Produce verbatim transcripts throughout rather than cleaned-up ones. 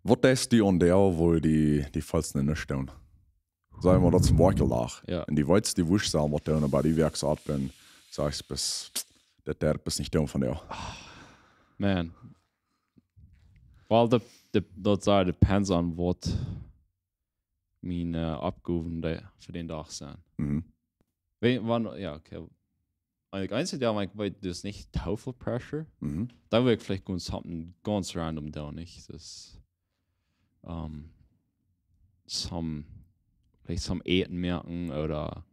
Waut deist du aun dee, wua du, du feelst ne nuscht doonen? Saj wie, daut es een Woakjeldach. Jo. Un du weetst, du wurscht selfst waut doonen, oba du woakst opp un sajchst, best, daut, daut best nich doonen vondoag. Man. Well, daut, daut, daut saj, depends on waut mien, eh, Oppgowen de, fa dän Dach sent. Mhm. Weet, wan, jo, okay. Wan ekj eent, jo, wan ekj weet, daut es nich too väl pressure. Mhm. Dan well ekj veleicht gewoon something gaunz random doonen, nich? Daut es, ehm, some, veleicht some Äten moaken ooda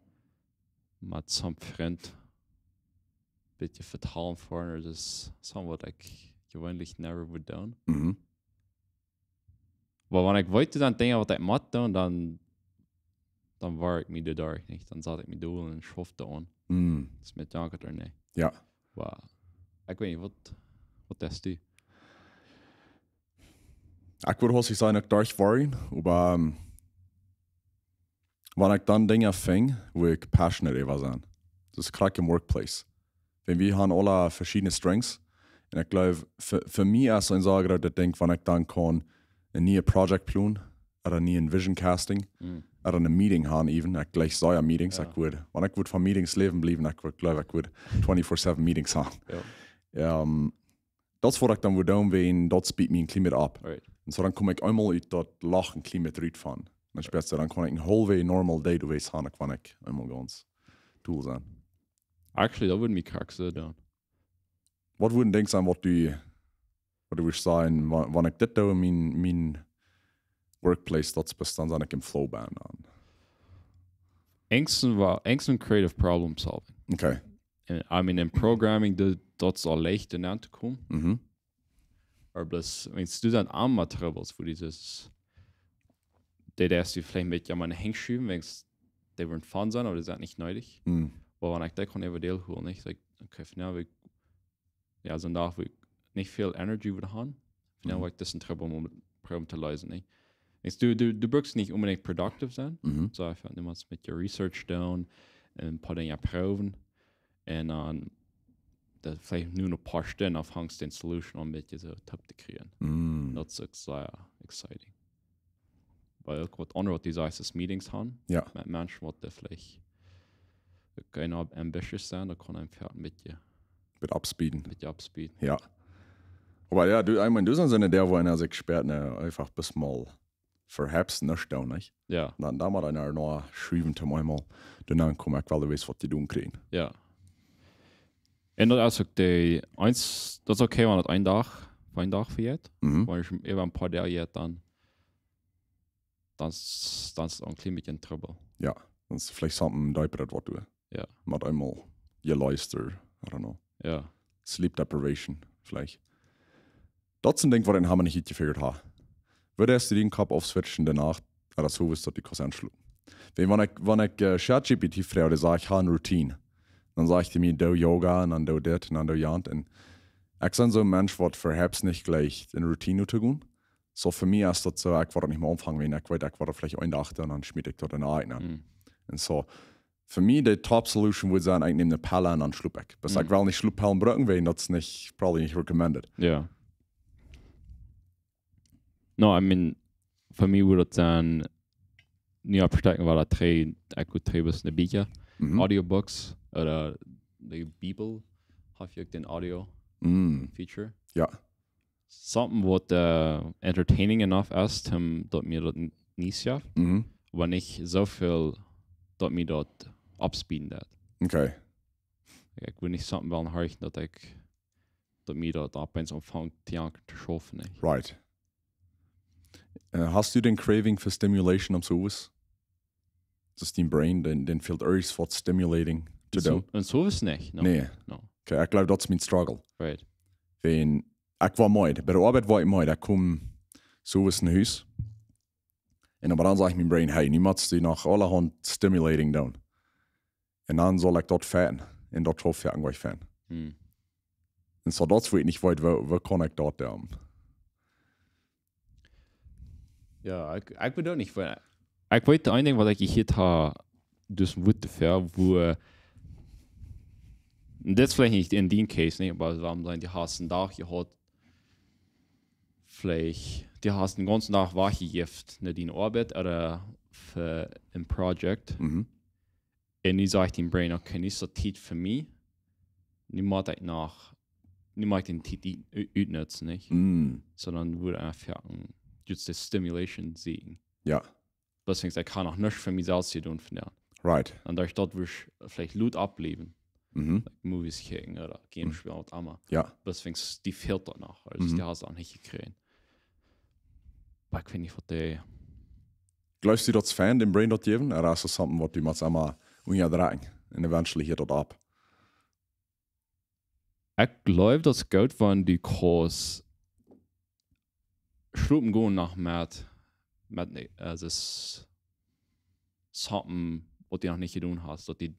met some Frint bät vetalen foaren, daut es something waut ekj jeweenlich never would doonen. Mhm. Oba wan ekj weet, dan Dinja waut ekj mott doonen, dan, dan woa ekj mie doa derch, nich? Dan sat ekj mie doa un schauf doa aun. Mhm. Daut es mie dankbar, nä? Jo. Oba ekj weet nich, waut, waut deist du? Ekj wudd haustich sajen, ekj derch worryen, oba, ehm, wan ekj dan Dinja finj, wua ekj passionate äwa sie. Daut es krakjt em Workplace. Wan wie haben aule veschiedne Strengths. Un ekj gleew, fa, fa mie es een sea grootet Dinkj, wan ekj dan kaun een nieet Project plonen, ooda een nieet Vision Casting, Mhm. ooda een Meeting haben even. Ekj jleich sea Meetings, Jo. Ekj wudd, wan ekj wudd von Meetings läwen bliewen, ekj wudd, gleew ekj, wudd twenty-four seven Meetings haben. Jo. Ehm, daut es waut ekj dan wudd doonen, wan daut speedt mie een kjlien bät opp. Right. Un soo dan kom ekj eemol ut daut Loch een kjlien bät rut von. Dan spieet, dan kaun ekj een whole way normal day doa haben, wan ekj eemol gaunz doa sie. Actually, daut wudd mie krakjt soo doonen. Waut wudd een Dinkj sennen, waut du, waut du wurscht sajen, wa-, wan ekj dit doo, mien, mien Workplace, daut es best dan, sie ekj em Flow bennen. Eent es, wa-, eent es creative problem solving. Okay. And, I mean, in programming, daut, daut es aul leicht, doa aun to komen. Mhm. Oba bloos, wan du dan aun met Troubles, wua du daut, daut es veleicht een bät aun miene Henj schuwen, wan dee woaren fun sennen, oba daut es nich needich. Mhm. Oba wan ekj daut kaun äwa deel hoolen, nich? Like, okay, vondoag, ekj, jo, soon Dach, wua ekj nich väl Energy wudd haben. Vondoag Mhm. woa ekj daut een Trouble mol proowen to leesen, nich? Ekj, du, du, du bruckst nich onbedingt productive sennen. Mhm. Soo, eefach, du motst met je Research doonen un een poa Dinja proowen. Un dan, daut veleicht nu een poa Stunden aunfangen, de Solution een bät soo toop to kjrieen. Mhm. Daut es uk sea exciting. Wiels uk waut aundret, waut du sajchst, es Meetings haben. Jo. Met Menschen, waut doa veleicht, uk kjeene ambitious sennen, daut kaun eefach een bät Bät upspeeden. Bät upspeeden. Jo. Oba jo, du, ekj meen, du sitst enne Deel, wua eena sikj spieet, nä, eefach best mol perhaps nuscht doonen, nich? Jo. Dan, dan mott eena noch schuwen, om eemol doa aun to komen, ekj well weeten, waut du doonen kaust. Jo. Un daut es uk de, eent, daut es okay, wan daut een Dach, een Dach vejeit. Mhm. Wan ekj äwa een poa Doag jeit, dan, dan es, dan es daut een kjlien bät Trouble. Jo, dan es veleicht something deeper, waut du. Jo. Met eemol je luister, I don't know. Jo. Sleep deprivation, veleicht. Daut es een Dinkj, waut ekj noch nich utjefigurt hab. Wudd eascht dien Kopp aufswitchen de Nacht, oba daut soo es, daut du kaust enschlopen. Wan, wan ekj, wan ekj, eh, ChatGPT froag, dan saj ekj, hab ne Routine. Dan sajcht dee mie, doo Yoga, un dan doo dit, un dan doo jant. Un ekj sie soon Mensch, waut perhaps nich jleicht, ne Routine to gonen. Soo, fa mie es daut soo, ekj woa daut nich mea aunfangen, wan ekj weet, ekj woa veleicht een Dach doonen, dan schmiet ekj daut enne Asch. Mhm. Un soo, fa mie de top solution wudd sennen, ekj nem ne Pell un dan schloop ekj. Oba Mhm. ekj well nich Schlopellen brucken, wiels daut es nich, probably nich recommended. Jo. No, I mean, fa mie wudd daut sennen, nu oppstekjen, wia daut dree, ekj wudd dree best ne Bieekja, Mhm. Audiobooks, ooda de Bibel, hab ekj uk dän Audio Mhm. Feature. Jo. Something waut, eh, entertaining enough es, om daut mie daut n-, nich, jo, Mhm. oba nich soo väl daut mie daut upspeeden deit. Okay. Ekj wudd nich something wellen horchen daut ekj, daut mie daut opp eemol aunfangt to janken to schaufen, nä. Right. Eh, hast du dän Craving fa Stimulation aum Sowes? Daut dien Brain, dän, dän feelt irjent waut stimulating to doonen? Un Sowes nich, no. Nä. No. Okay, ekj gleew, daut es mien struggle. Right. Wan, ekj woa meed, bie de Oabeit woa ekj meed, ekj kom Sowes no Hus. Un opp eemol sajcht mien Brain, hey, nu motst du noch aulahaunt stimulating doonen. Un dan saul ekj daut finjen. Un daut schauft fa mie nich. Hm. Un soo, daut weet ekj nich, woo, woo, woo kaun ekj daut doonen? Jo, ekj, ekj weet uk nich, woo, ekj weet, daut een Dinkj waut ekj jehieet hab, daut wudd fa, wua, daut es veleicht nich en dien case, nä, oba wuarom sent dee hast een Dach jehaut, veleicht du hast dän gaunzen Dach wajchjejäft no diene Oabeit ooda fa een Project. Mhm. Un nu sajcht dien Brain: "Okay, nu es daut Tiet fa mie. Nu mott ekj noch, nu mott ekj dän Tiet ut-, ut-, utnutzen, nich?" Mm. Sonda woat eena fa een, just de Stimulation seenen. Jo. Deswäajen, ekj kaun noch nuscht fa mie selfst doonen vondoag. Right. Un doa es daut, wua ekj veleicht lud oppbliewen. Mhm. Like Movies kjikjen ooda Games Mhm. spälen, waut emma. Jo. Deswäajen, die fält daut noch. Aulsoo, Mhm. du hast daut nich jekjräajen. Oba ekj weet nich, waut dee Jleefst du, daut es fein, däm Brain daut jäwen? Ooda es daut something, waut du motst emol unjadrekjen? Un eventually hieet daut opp. Ekj jleew, daut es goot, wan du kaust schlopen gonen noch met, met ne, äh, daut es something, waut du noch nich jedonen hast. Daut die,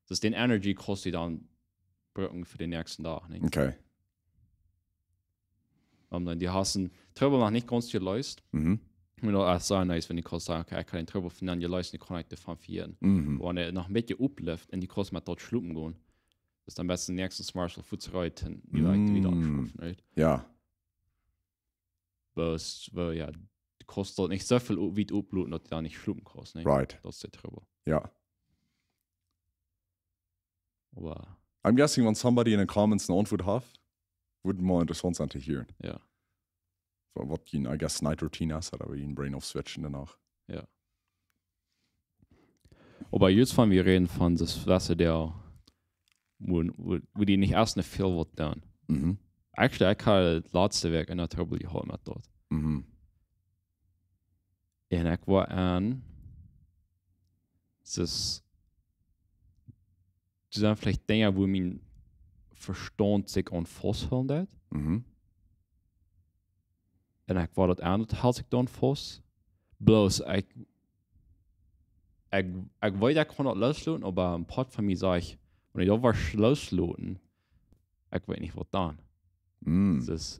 daut dee Energy kaust du dan brucken fa dän näakjsten Dach, nich? Okay. Om dan, du hast dän Trubbel noch nich gaunz jeleest. Mhm. Ekj meen, daut es soo nice, wan du kaust sajen: "Okay, ekj hab dän Trubbel vondoag jeleest, un ekj kaun nich doavon vejäten." Mhm. Wan hee noch een bät oppläft un du kaust met daut schlopen gonen, daut es dan best dän näakjsten Smash fuaz rut un du Mm. wada, wada schaufen, right? Jo. Bloos, well, jo, du kaust daut nich soo väl o-, wiet opploten, daut du dan nich schlopen kaust, nich? Right. Daut es de Trubbel. Jo. Oba I'm guessing, wan somebody in de comments eene Auntwuat haft, would be more interessaunt sennen to hear. Jo. Fa waut jun, I guess, night routine es, ooda woo jun Brain off switchen doano. Jo. Oba just wan wie räden von daut Wasser, dee, wua, wua, wua die nich ieescht nich väl waut doonen. Mhm. Actually, ekj haud latste Wäakj een Trubbel jehaut met daut. Mhm. Un ekj wia aun, daut es, doa sent veleicht Dinja, wua mien Vestaunt sikj aun fausthoolen deit. Mhm. Un ekj wia daut aun, daut hilt sikj dan faust. Bloos, ekj, ekj, ekj weet, ekj kaun daut loosloten, oba een Poat von mie sajcht: "Wan ekj daut wada loosloten, ekj weet nich, waut dan." Mm. Daut es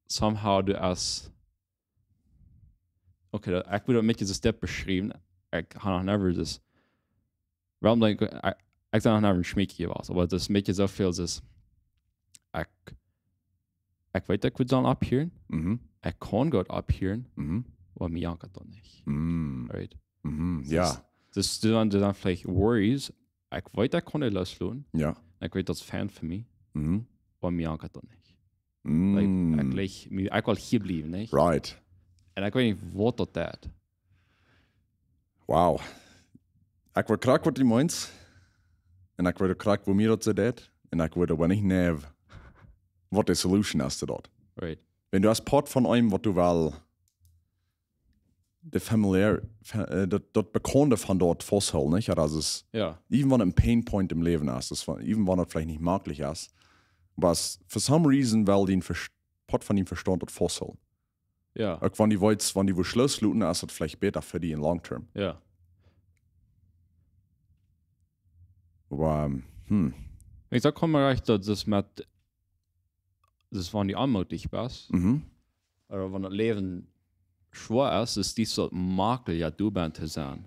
somehow, du hast, okay, daut, ekj wudd daut een bät aus dit beschriewen. Ekj hab noch never daut, wuarom denkj ekj, ekj, ekj sie noch never een Schmiekja jewast, oba daut es een bät soo väl aus, ekj, ekj weet, ekj wudd dan opphieren, Mhm. ekj kaun goot opphieren, Mhm. oba mie jankat daut nich. Mm. Right? Mhm. Jo. Daut, daut sent, daut sent veleicht Worries, ekj weet, ekj kaun dee loosloten, Jo. ekj weet, daut es fein fa mie, Mhm. oba mie jankat daut nich. Like, Mm. ekj, like, mie, ekj well hia bliewen, nich? Right. Un ekj weet nich, waut daut deit. Wow. Ekj weet krakjt, waut du meenst. Un ekj weet krakjt, woo mie daut soo deit. Un ekj weet oba nich, nä, waut de solution es to daut. Right. Wan du aus Poat von eenem, waut du west de familiar, fa-, äh, daut, daut Bekaunde von daut fausthoolen, nich? Jo, daut es, Jo. even wan een pain point em Läwen es, daut es wan, even wan daut veleicht nich maklich es, oba es, for some reason, well dee Vers-, Poat von dän Vestaunt daut fausthoolen. Jo. Uk wan du weetst, wan du woascht loosloten, es daut veleicht bäta fa die en long term. Jo. Oba, hm. Ekj saj, kaun mie rajcht, daut es met, daut es, wan du onmootich best, Mhm. ooda wan daut Läwen schwoa es, es daut soo maklich, jo, du best to sennen.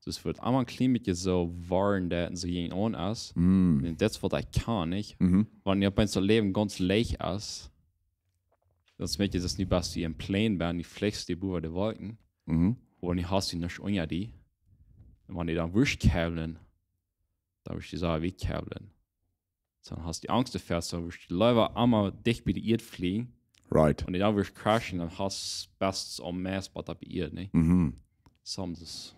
Daut woat emol een kjlien bät soo woaren, daut soo jinkj aun es. Mm. Un daut es, waut ekj kaun, nich? Mhm. Wan die opp eemol daut Läwen gaunz leicht es, daut es, weetst du, daut es nich bloos woo een Plane, wan du flichst, die bowen de Wolkjen. Mhm. Oba du hast die nich unja die. Un wan du dan woascht kjwelen, dan woascht du soo wiet kjwelen. Dan hast du Angst doafäa, dan woascht du leewa emol dicht bie de Ieed flieen. Right. Un dan woascht crashen, dan hast, best aum meist bat opp de Ieed, nä? Mhm. Soms.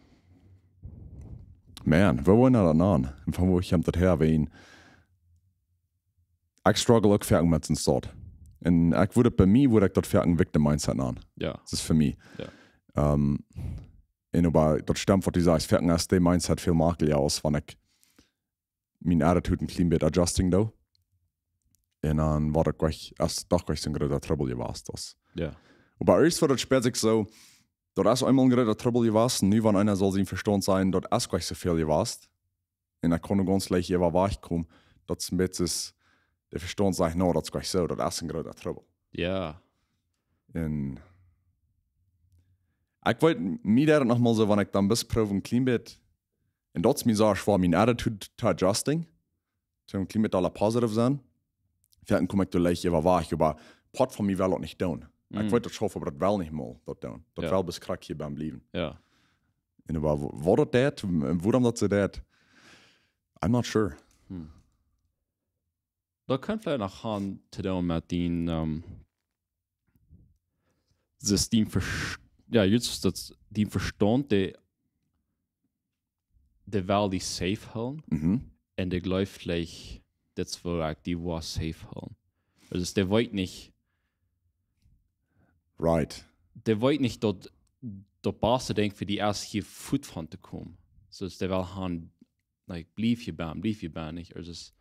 Man, woo woat daut dan? Un von wua kjemt daut häa, wan ekj struggle uk foaken met soont. Un ekj wudd bie mie, wudd ekj daut foaken victim mindset nanen. Jo. Daut es fa mie. Jo. Ähm, un oba daut stemt, waut du sajchst, foaken es de mindset väl maklicha, aus wan ekj mien attitude een kjlien bät adjusting doo. Un dan woa ekj, es doch nich soon groota Trubbel jewast, daut. Jo. Oba ieescht, waut daut spält sikj soo, daut es eemol een groota Trubbel jewast, un nu, wan eena saul sien Vestaunt sajen, daut es nich soo väl jewast, un ekj kaun noch gaunz leicht äwa wajch komen, daut es een bät, de Vestaunt sajcht: "No, daut es nich soo, daut es een groota Trubbel." Jo. Un ekj weet, mie deit daut nochmol soo, wan ekj dan bloos proow een kjlien bät, un daut es mie soo schwoa, mien attitude to adjusting, to een kjlien bät aula positive sennen, foaken kom ekj doa leicht äwa wajch, oba Poat von mie well daut nich doonen. Ekj weet daut schaufen, oba daut well nich mol daut doonen. Daut Ja. Well bloos krakjt hia biem bliewen. Ja. Un oba wo-, waut daut deit, un wuarom daut see deit, I'm not sure. Daut kaun veleicht noch gonen to doonen met dien, ähm, dus dien Vers-, ja, just daut dien Vestaunt, dee, dee well die safe hoolen. Mhm. Un dee jleeft veleicht, dit es woo ekj die woa safe hoolen. Aulsoo, dee weet nich, Right. dee weet nich daut, daut baste Dinkj fa die es hia fuat von to komen. Soo, dee well gonen, like, bliew hia bie, bliew hia bie, nich? Aulsoo, dus,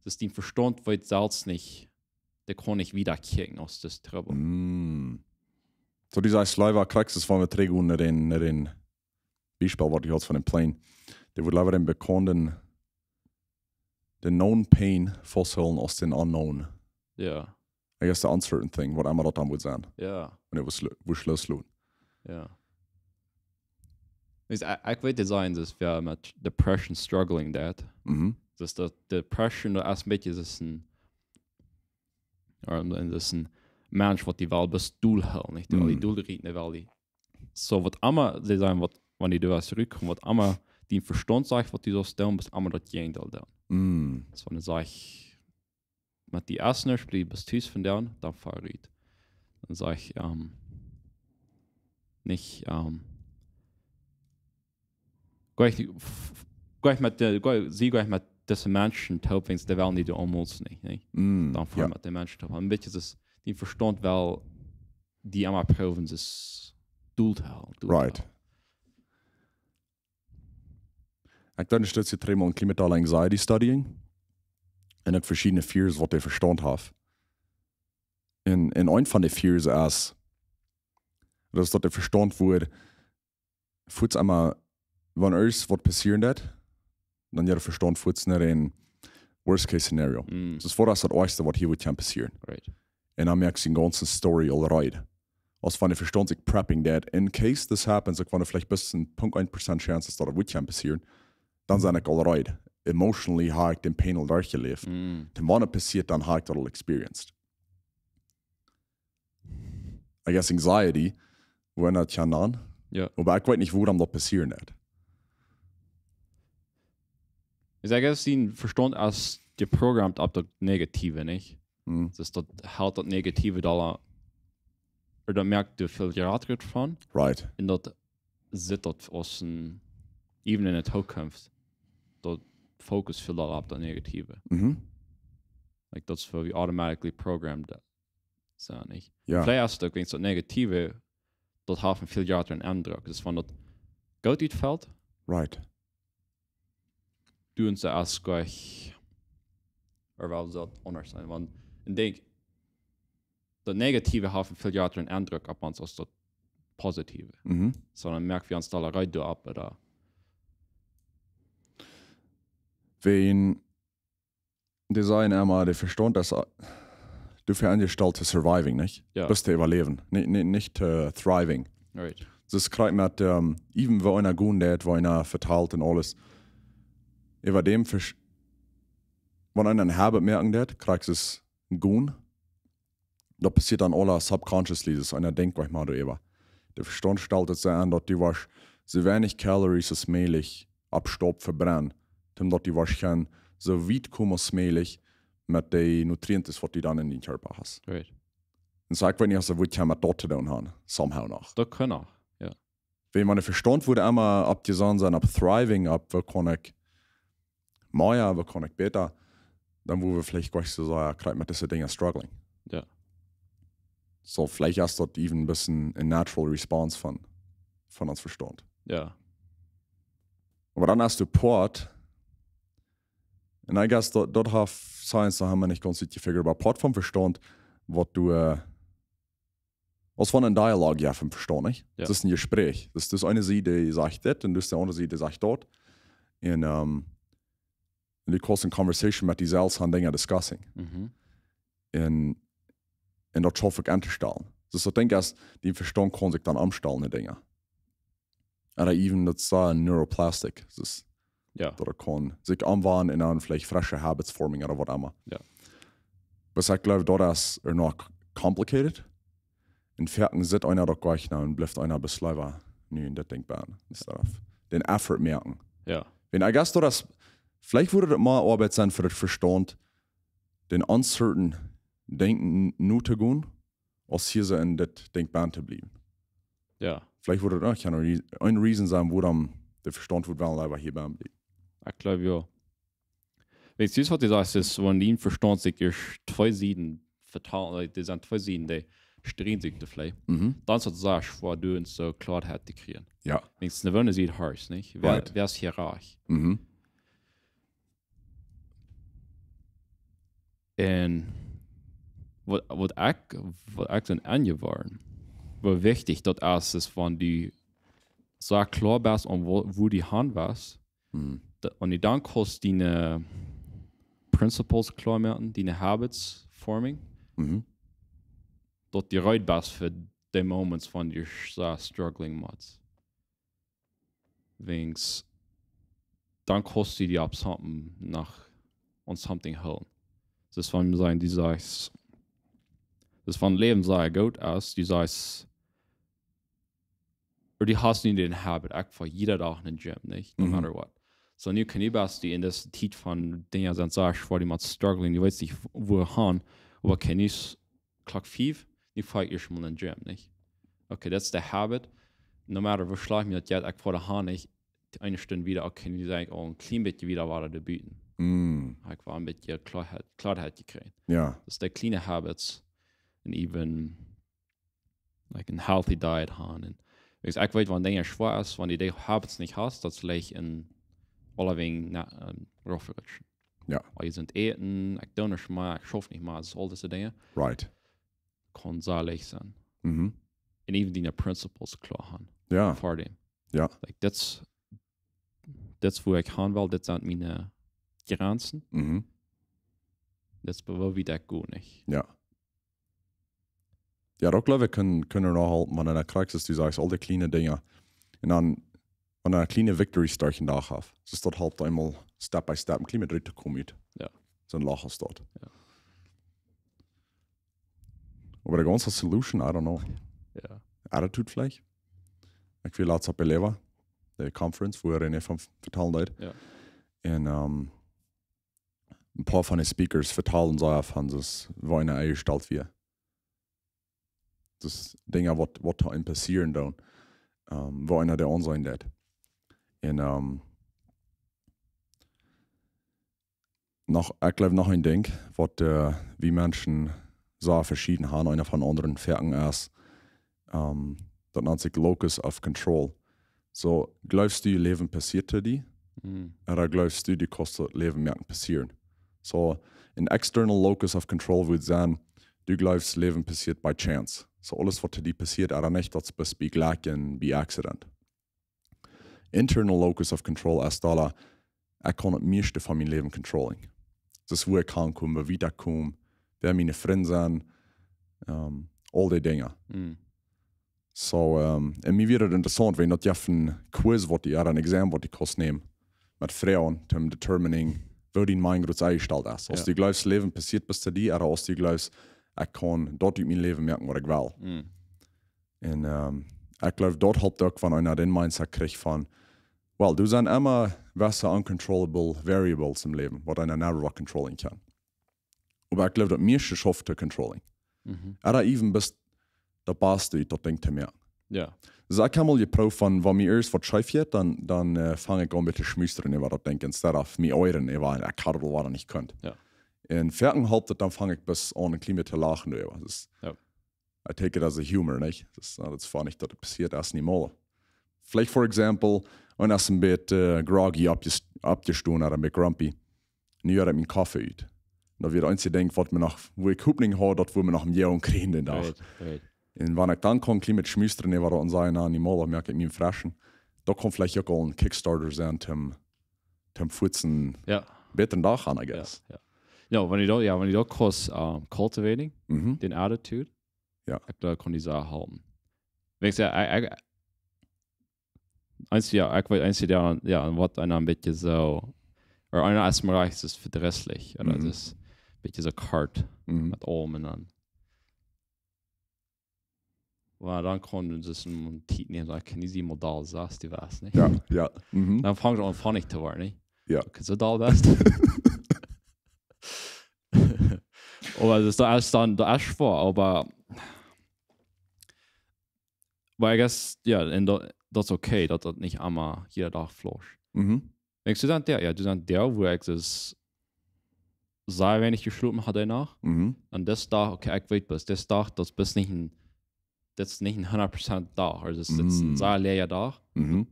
dus dien Vestaunt weet selfst nich, dee kaun nich wieda kjikjen aus daut Trubbel. Mm. Soo, dee sajcht, Leiwa Kraxis, wan wie trigjgonen no dän, no dän Biespel, waut du haudst von dän Plane. Dee wudd leewa dän bekaunden, dän known pain fausthoolen aus dän unknown. Ja, I guess the uncertain thing, waut emma daut dan wudd sennen. ja, Un et wudd schlo-, wudd schloss loten. ja. Is, ekj, ekj weet, dee sajen, daut wäa met depression struggling deit. Mhm. Dus daut depression, daut es een bät, daut es een, ooda daut es een Mensch, waut die well bloos dol hoolen, nich? Dee well die Mm. dol rieten, dee well die. Soo, waut emma, see sajen, waut, wan du doa rutkommst, waut emma dien Vestaunt sajcht, waut du saust doonen, best emma daut Jäajendeel doonen. Mm. Soo, wan dee sajcht, met die es nuscht, du best tus von doonen, dan foa rut. Dan sajcht, ähm, nich, ähm, jleich, f-, f-, jleich met de, jleich, see jleich met dise Menschen toop, wan dee wellen die de Ommols nich, nich? Mm. Dan foa Ja. met de Menschen toop. Een bät es, dien Vestaunt well die emma proowen, daut dol to hoolen, dol to Right. hoolen. Ekj deed een Stootje trigj mol een kjlien bät aul anxiety studying. Un uk veschiedne fears, waut dee Vestaunt haft. Un, un eent von dee fears es, daut es daut dee Vestaunt wudd, fuaz emma, wan irjent waut passieren deit, dan jeit dee Vestaunt fuaz no een worst case scenario. Mm, Daut es, waut es daut Oajste, waut hia wudd kjennen passieren? right. Un dan moakt dee siene gaunze story already. Aus wan dee Vestaunt sikj prepping deit, in case this happens, uk wan veleicht bloos een Punkt eent Prozent Chance es, daut et wudd kjennen passieren, dan sie ekj already. Emotionally hab ekj dän pain aul derchjeläft. Mm, Un wan et passieet, dan hab ekj daut aul experienced. I guess anxiety, woo daut kaun dan. ja. Oba ekj weet nich, wuarom daut passieren deit. Is, I guess, dien Vestaunt es jeprogrammeet opp daut Negative, nich? Mm. Dus daut helt daut Negative doa, ooda daut moakt die väl jrata von. Right. Un daut sitt daut aus een, even en de Zukunft, daut focus väl doa opp daut Negative. Mhm. Like, daut es woo wie automatically programmed sent, nich? Ja. Veleicht es daut, wan daut Negative, daut haft een väl jratren Endruck. Dus wan daut goot utfelt, Right. doonen see aus jleich, ooda well daut aundasch sennen? Wan, ekj denkj, daut Negative haft een väl jratren Endruck opp ons aus daut Positive. Mhm. Soo dan moak wie ons doa reed opp, ooda? Wan, dee sajen emma, dee Vestaunt es, äh, doafäa enjestalt to surviving, nich? Ja. Bloos to äwaläwen, nich, nich, nich to thriving. Right. Daut es krakjt met, ähm, even woo eena gonen deit, woo eena vetalt un aules. Äwa däm Vers-, wan eena een Habit moaken deit, krakjt es gonen. Daut passieet dan aula subconsciously, daut eena denkjt nich mol doaräwa. Dee Vestaunt stalt et soo aun, daut du woascht soo weinich calories aus mäajlich opp Staup vebrennen, daut du woascht kjennen soo wiet komen aus mäajlich met dee Nutrienten, waut du dan en dien Kjarpa hast. Right. Un soo, ekj weet nich, aus daut wudd kjennen met daut to doonen haben, somehow noch. Daut kaun uk, ja. Wan mien Vestaunt wudd emma opp jesonnen sennen, opp thriving, opp woo kaun ekj mea, woo kaun ekj bäta, dan wudd wie veleicht jlikj soo sajen, krakjt met dise Dinja struggling. Ja. Soo, veleicht es daut even een bät een natural response von, von ons Vestaunt. Ja. Oba dan es daut Poat, un I guess daut, daut haft Science noch emma nich gaunz utjefigurt, oba Poat vom Vestaunt, waut du, äh, aus wan een Dialog, jo, vom Vestaunt, nich? Ja. Daut es een Jespräch. Daut es, daut es eene Sied, dee sajcht dit un daut es de aundre Sied, dee sajcht daut. Un, ähm, du kaust eene conversation met die selfst haben, Dinja discussing. Mhm. Un, un daut schauft uk aun to stalen. Dus ekj denkj, aus dee Vestaunt kaun sikj dan omstalen, dee Dinja. Ooda even daut es neuroplastic. Dus Ja. daut et kaun sikj omwaundlen un dan veleicht fresche habits forming ooda waut emma. Ja. Oba ekj jleew, daut es ea noch complicated. Un foaken sitt eena daut jlikj no un blift eena beschloten, nu en dit Dinkj bennen. Instead of dän Effort moaken. Jo. Wan I guess daut es, veleicht wudd et mea Oabeit sennen fa daut Vestaunt, dän uncertain Denkjen no to gonen, aus hia soo en dit Dinkj bennen to bliewen. Jo. Veleicht wudd et uk een Re-, een Reason sennen, wuarom de Vestaunt wudd wellen leewa hia bennen bliewen. Ekj jleew jo. Weetst du, waut du sajchst, es, wan dien Vestaunt sikj ieescht twee Sieden vetalen, like, doa sent twee Sieden, dee strieden sikj to väl. Mhm. Dan es et sea schwoa, doa soo Kloaheit to kjrieen. Jo. Denkjst, no woone Sied horchst, nich? Wäa, Right. wäa es hia rajcht? Mhm. Un waut, waut ekj, waut ekj dan aunjeworden, woo wichtich daut es, es, wan du soo kloa best aun woo, woo du han west, Mhm. daut, wan du dan kaust diene Principles kloa moaken, diene Habits forming, Mhm. daut du reed best fa de Moments, wan du soo struggling motst. Wiels dan kaust du die opp something noch, on something hoolen. Daut es, wan du sajchst, daut es, wan Läwen sea goot es, du sajchst, ooda du hast nu dän Habit, ekj foa jieda Dach en de Gym, nich? No Mhm. matter what. Soo, nu kaun du best du en dise Tiet von Dinja sent, sajchst, wua du motst strugglen, du weetst nich, wua han, oba kaun du s-, Klock fief, nu foa ekj ieescht mol en de Gym, nich? Okay, daut es de Habit. No matter woo schlajcht mie daut jeit, ekj foa doahan, nich? Eene Stund wieda, okay, nu sie ekj aul een kjlien bät wieda wada doa buten. Mm. Ekj foa een bät Kloaheit, Kloaheit jekjräajen. Jo. Daut es de kjliene Habits. Un even, like, een healthy diet han. Un, wiels ekj weet, wan Dinja schwoa es, wan du de Habits nich hast, daut es leicht een, aulawäajen, na, een, raufrutschen. Jo. Wan du jesunt ätst, ekj doo nich mea, ekj schauf nich mea, daut es aul dise Dinja. Right. Kaun sea leicht sennen. Mhm. Un even diene Principles kloa han. Jo. Ver däm. Jo. Like, daut es, daut es wua ekj han well, daut sent miene Grenzen. Mhm. Daut es woo wiet ekj go, nich? Jo. Jo, daut jleew ekj, kaun, kaun noch halpen, wan du kjrichst, du sajchst aul de kjliene Dinja. Un dan, wan du kjliene Victories derch dän Dach hast. Daut es, daut halpt eemol step by step, een kjlien bät rut to komen ut. Jo. Soon Loch es daut. Jo. Oba de gaunze Solution, I don't know. Jo. Attitude veleicht? Ekj wia latst opp Eleva, de Conference, wua René von vetalen deed. Jo. Un, ehm, een poa von de Speakers vetalden sea von daut, woo eena enjestalt wia. Daut Dinja waut, waut doa en passieren doonen. Ehm, woo eena doa aun sennen deed. Un, ehm, noch, ekj jleew noch een Dinkj, waut, eh, wie Menschen sea veschieden han, eena von dän aundren foaken es, ehm, daut nant sikj locus of control. Soo, jleefst du, Läwen passieet to die? Mm. Ooda jleefst du, du kaust daut Läwen moaken passieren? Soo, een external locus of control wudd sennen, du jleefst, Läwen passieet by chance. Soo, aules waut to die passieet, ooda nich, daut es bie Jlekj un bie accident. Internal locus of control es doa, ekj kaun daut mieeschte von mien Läwen controlling. Daut es, wua ekj hankomen, woo wiet ekj kom, wäa miene Frind sent, ehm, aul dee Dinja. Mm. Soo, ehm, un mie wia daut interessaunt, wiels daut jeft een Quiz, waut du, jo, een Exam, waut du kaust nämen, met Froagen, om determining, woo dien Mind groot enjestalt es. Aus Jo. du jleefst, Läwen passieet bloos to die, ooda aus du jleefst, ekj kaun daut ut mien Läwen moaken, waut ekj well. Mm. Un, ehm, ekj jleew, daut halpt uk, wan eena dän Mindset kjricht von, well, doa sent emma jewesse uncontrollable variables em Läwen, waut eena never controlling kaun. Oba ekj jleew, daut mieeschte schauft to controlling. Mhm. Ooda even bloos daut baste ut daut Dinkj to moaken. Jo. Soo, ekj hab mol jeprooft von, wan mie ieescht waut scheef jeit, dan, dan, eh, fang ekj aun met to schmustren äwa daut Dinkj, instead of mie oajren äwa, ekj haud daut wada nich kunt. Jo. Un foaken halpt et, dan fang ekj bloos aun een kjlien bät to lachen doaräwa. Daut es Jo. I take it as a humor, nich? Daut es, na, daut es funny, daut et passieet es, niemols. Veleicht, for example, eena es een bät, eh, groggy oppjes-, oppjestonen ooda een bät grumpy. Nu haud ekj mienen Koffe ut. Daut wia daut eensje Dinkj, waut mie noch, wua ekj Hopninj haud, daut wua mie noch een Joa kjrieen dän Dach. Right, right. Un wan ekj dan kaun een kjlien bät schmustren, nä, waut dan sajen, na, niemols, dan moak ekj mie fresch. Daut kaun veleicht uk aul een Kickstarter sennen, om, om fuaz een Jo. bätren Dach han, I Jo, guess. Jo. Jo, wan du daut, jo, wan du daut kaust, ehm, cultivating, Mhm. dän attitude, Jo. ekj jleew, kaun die sea halpen. Wan ekj saj, ekj, ekj, eensje, jo, ekj weet, eensje, jo, jo, waut eena een bät soo, ooda eena es mie rajcht, es vedrisslich, ooda Mhm. daut es een bät soo kort Mhm. met aulem un dan. Oba dan kaun daut een Tiet nämen, daut ekj nich mea doll soo aus du wieescht, nä? Jo, jo. Mhm. Dan fang ekj aun funny to woaren, nä? Jo. Ekj soo doll wieescht. Oba daut es dan, daut es schwoa, oba, oba I guess, jo, un daut, daut es okay, daut daut nich emma jieda Dach flauscht. Mhm. Denkjst du dan, jo, jo, du dan, jo, wua ekj daut sea weinich jeschlopen haud doano. Mhm. Un dis Dach, okay, ekj weet bloos, dis Dach, daut es nich een, daut es nich een hundat Prozent Dach, aulsoo daut es, daut es een Mm. sea leeja Dach. Mhm.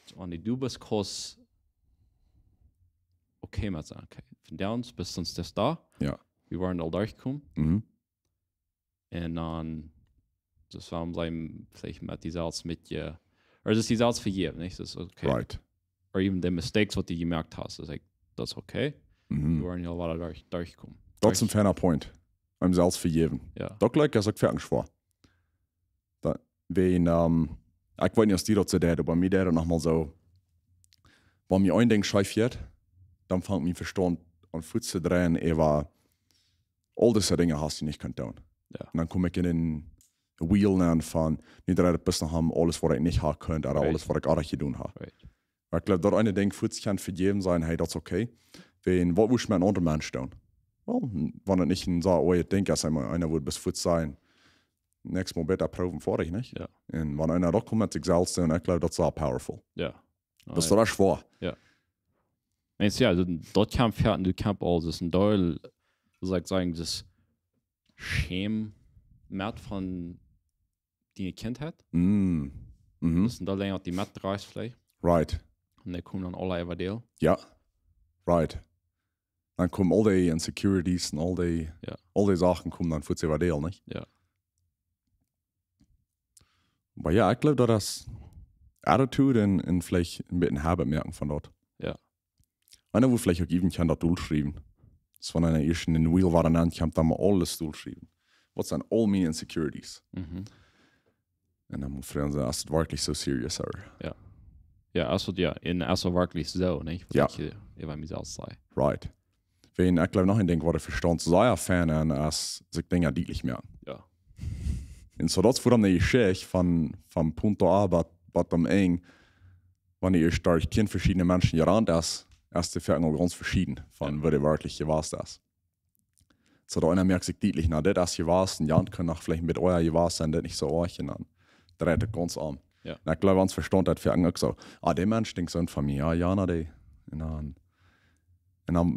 Soo, wan du best, kaust okay met sennen, okay. Vondoag best du dis Dach. Jo. Wie woaren aul derchkomen. Mhm. Un dan, daut woa wie veleicht met die selfst met je, ooda daut es die selfst vejäwen, nä? Daut es okay. Right. Or even de mistakes, waut du jemoakt hast, daut es, like, daut es okay. Mhm. Wie woaren aul wada derch, derchkomen. Daut es een feiner Point. Am selfst vejäwen. Jo. Daut jlikjt mie uk werkjlich schwoa. Daut, wan, ähm, ekj weet nich, aus die daut soo deed, oba mie deed daut nochmol soo, wan mie een Dinkj scheef jeit, dan fangt mien Vestaunt aun fuaz to dreien, äwa aul dise Dinja hast du nich kunt doonen. Jo. Un dan kom ekj en een Wheel aun von, nu dreit et bloos noch om aules, waut ekj nich haud kunt, ooda Right. aules, waut ekj aundasch jedonen haud. Right. Oba ekj jleew, daut een Dinkj fuaz kjennen vejäwen sennen, hey, daut es okay. Wan, waut wurscht du met een aundren Mensch doonen? Well, wan et nich een soo oajet Dinkj es, eena, eena wudd bloos fuaz sajen, näakjstet Mol bäta proowen, foadich, nich? Jo. Un wan eena daut kaun met sikj selfst doonen, ekj jleew, daut es sea powerful. Jo. Daut es sea schwoa. Meenst du, jo, daut, daut kjemt ver, du kjemst aul, daut es een Deel, soo saul ekj sajen, daut Schäm met von diene Kjintheit. Mm. Mhm. Daut es een Deel, daut du metdroagst veleicht. Right. Un dee komen dan aule äwa däl. Jo. Right. Dan komen aul dee Insecurities un aul dee, Jo. aul dee Sachen komen dan fuaz äwa däl, nich? Jo. Oba jo, ekj jleew, daut es Attitude un, un veleicht een bät Habit moaken von daut. Jo. Eena wudd veleicht uk even kjennen daut dolschriewen. Daut es von eena ieescht en een Wheel, waut eena aun kjemt, dan mau aules dolschriewen. Waut sent aul miene Insecurities? Mhm. Un dan mott eena froagen, es et werkjlich soo serious, ooda? Jo, es daut, jo, un es daut werkjlich soo, nä? Waut Jo. ekj, äh, äwa mie selfst saj. Right. Wan, ekj jleew, noch een Dinkj, waut de Vestaunt sea fein aun es, sikj Dinja dietlich moaken. Jo. Un soo, daut es wuarom de Jeschicht von, von Punto A bat, bat aum Enj, wan du ieescht derch tieen veschiedne Menschen jerant hast, es de Vestoot aul gaunz veschieden von Jo. waut du werkjlich jewast hast. Soo, daut eena moakt sikj dietlich, na, dit es jewast, un jan kunn noch veleicht een bät oaja jewast sennen, dit nich soo oajch, un dan dreit et gaunz om. Jo. Un ekj jleew, ons Vestaunt haft foaken uk soo, ah, dee Mensch denkjt soo von mie, jo, jo, na, dee. Un dan, un dan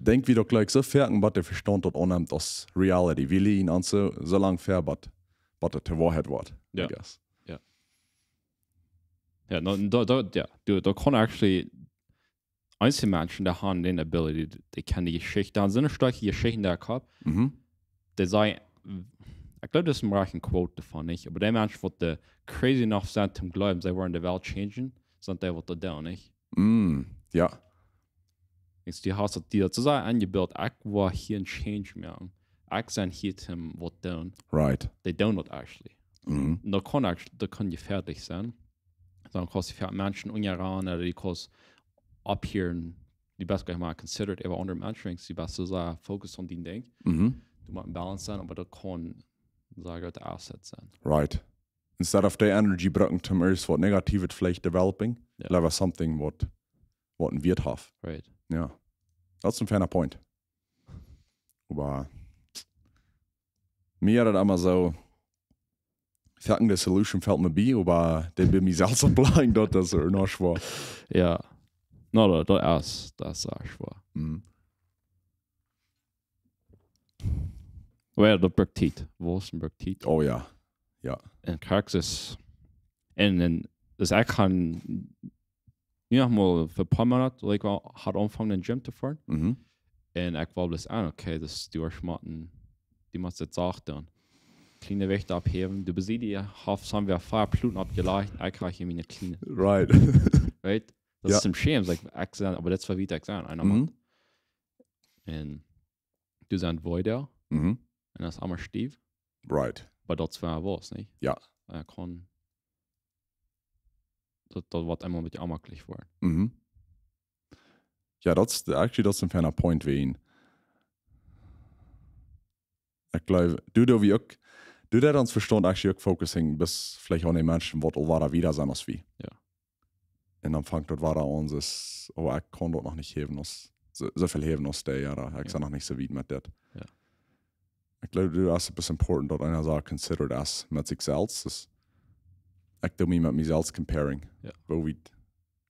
denkj wie daut jlikj soo foaken, waut de Vestaunt daut aunnemt aus reality. Wie läwen ons soo, soo lang ver, waut, waut et de Woarheit woat, Jo. I guess. Jo, no, daut, daut, jo, du, daut kaun actually, eenje Menschen, dee haben dee ability, dee kjennen de Jeschicht, dan sent stoakje Jeschichten doa jehaut, Mhm. dee sajen, ekj jleew, daut es een rajchten Quote doavon, nich? Oba dee Menschen, waut dee crazy enough sent toom jleewen, see woaren de Welt changen, sent dee, waut daut doonen, nich? Mm, jo. Denkjst, du hast daut, die daut soo sea enjebilt, ekj woa hia een Change moaken. Ekj sie hia toom waut doonen. Right. Dee doonen daut actually. Mhm. Un daut kaun actually, daut kaun jefäadlich sennen. Dan kaust du fa Menschen unjaraun, ooda du kaust opphieren, du best jlikj mol considered äwa aundre Menschen, du best soo sea focused aun dien Dinkj. Mhm. Du motst een Balance sennen, oba daut kaun sea goode Asset sennen. Right. Instead of de Energie brucken toom ieescht waut Negatiewet veleicht developing, Jo. leewa something waut, waut een Wieet haft. Right. Jo. Daut es een feiner Point. Oba mie haud daut emma soo, foaken de Solution felt mie bie, oba dee bie mie selfst oppläajen, daut es uk noch schwoa. Jo. No, daut, daut es, daut es sea schwoa. Mhm. Well, daut brukt Tiet. Waut brukt Tiet? Oh jo. Jo. Un Praxis. Un, un, dus ekj kaun, jo, mol fa een poa Moonat, like, well, haud aunjefongen em Gym to foaren. Mhm. Un ekj wia bloos aun, okay, daut es die Oaschmaten, du motst daut sacht doonen. Kjliene Jewichten opphäwen, du besiehst, du hast, haben wie fiew Platen oppjelajcht, ekj kjrieech hia miene kjliene. Right. Right? Daut Jo. es een Schäm, like, ekj sie, oba daut es woo wiet ekj sie, eena Mhm. mott. Un du sitst wada, Mhm. un daut es emma stief, Right. oba daut es woo et wia, nich? Jo. Ekj kaun, daut, daut woat emol een bät onjemakjlich woaren. Mhm. Jo, daut es, actually, daut es een feiner Point, wan. Ekj jleew, du, du, wie uk, Du, daut ons Vestaunt actually uk focusing, best veleicht aun de Menschen, waut aul wada wieda sent aus wie. Jo. Un dan fangt daut wada aun, es, oh, ekj kaun daut noch nich häwen aus, soo, soo väl häwen aus dee, jo, ekj sie noch nich soo wiet met dit. Jo. Ekj jleew, daut es best important, daut eena soo considered es met sikj selfst. Dus ekj doo mie met mie selfst comparing. Jo. Woo wie,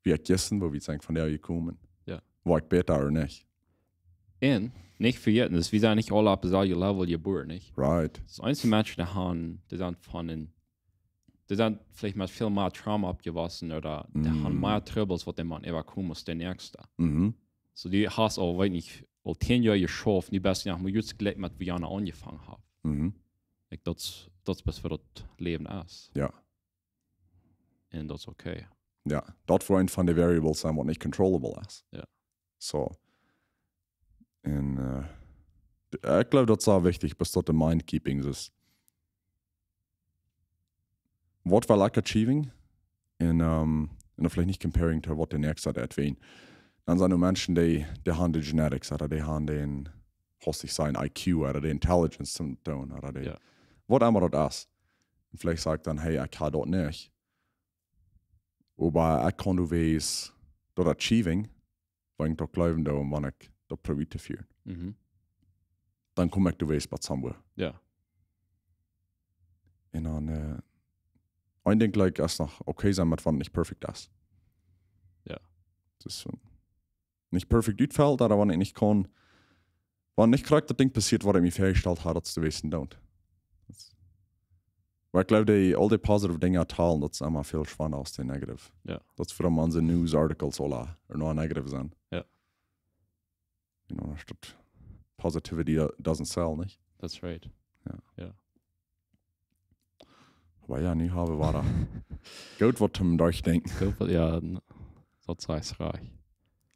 woo ekj jistren, woo wie sent von doa jekomen. Jo. Woo ekj bäta ooda nich. Un, nich vejäten, dus wie sent nich aule opp daut selwje Level jebuaren, nich? Right. Dus eenje Menschen, dee haben, dee sent von een, dee sent veleicht met väl mea Trauma oppjewossen ooda dee haben Mm. mea Trubbels, waut dee motten äwakomen aus de näakjste. Mhm. Soo, du hast aul, weet nich, aul tieen Joa jeschauft, nu best du noch mau jrod jlikj met woo du aunjefongen hast. Mhm. Ekj, daut, daut es best woo daut Läwen es. Jo. Un daut es okay. Jo, daut woat eent von de Variables sennen, waut nich controllable es. Jo. Soo. Un, eh, d-, ekj jleew, daut es sea wichtich, best daut en mind keeping, dus waut well ekj achieving? Un, ehm, un dan veleicht nich comparing to waut de näakjste deit, wan. Dan sent doa Menschen, dee, dee haben de genetics, ooda dee haben dän, haust ekj sajen, I Q, ooda de intelligence to doonen, ooda dee, Jo. waut emma daut es. Un veleicht saj ekj dan, hey, ekj hab daut nich. Oba ekj kaun doa wes daut achieving, wan ekj daut jleewen doo un wan ekj daut proow to fieren. Mhm. Dan kom ekj doa wes bie somewhere. Jo. Un dan, eh, een Dinkj, like, es noch okay sennen met wan nich perfect es. Jo. Dus, eh, nich perfect utfelt, ooda wan ekj nich kaun, wan nich krakjt daut Dinkj passieet, waut ekj mie väajestalt haud, daut es to weeten, don't. Daut, oba ekj jleew, dee, aul dee positive Dinja talen, daut es emma väl schwanda aus dee negative. Jo. Daut es wuarom onse news articles aula, eh, nor negative sent. Jo. You know, daut positivity do-, doesn't sell, nich? That's right. Jo. Jo. Oba jo, nu haben wie wada goot waut toom Nodenkjen. Ekj jleew, jo, n-, daut es rajcht.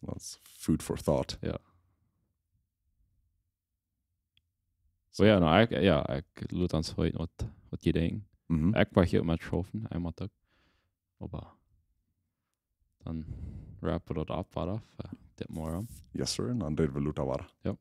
That's food for thought. Jo. Soo, jo, nu, ekj, jo, ekj lot ons weeten waut, waut jie denkjen. Mhm. Ekj woa hia met schaufen, eemol uk. Oba dan wrap wie daut opp, wada, fa dit Morjen. Yes, sir. Un dan räd wie lota wada. Jo.